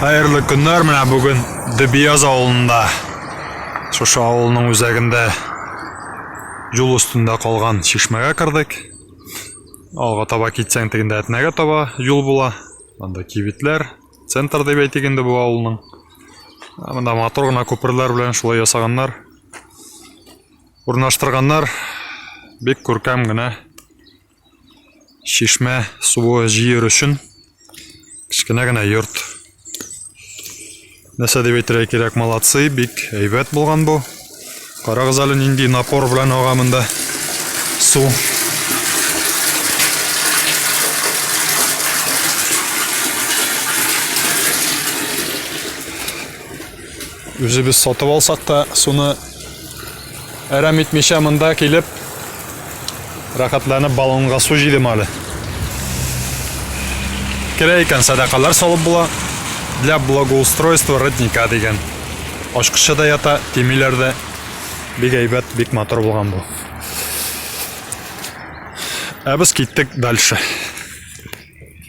Хәерле көннәр, менә бүген Дөбияз авылында, шушы авылның үзәгендә юл өстендә калган чишмәгә кердек. Алга таба китсәң, тегендә Әтнәгә таба юл була. Анда кибетләр, центр дип әйтик инде бу авылның. Монда матур гына күперләр белән шулай ясаганнар. Урнаштырганнар. Бик күркәм генә Чишмә суы җыер өчен кечкенә генә йорт. Нәрсә дип әйтергә кирәк, молодцы, бик әйбәт булган бу. Карагыз әле нинди напор белән ага монда су. Үзебез сатып алсак та, суны әрәм итмичә монда килеп, рәхәтләнеп баллонга су җыйдым әле. Керә икән, сәдакалар салып була. Для благоустройства родника дигән. Ачкычы да ята, тимиләр дә. Бик әйбәт, бик матур булган бу. Ә без киттек дальше.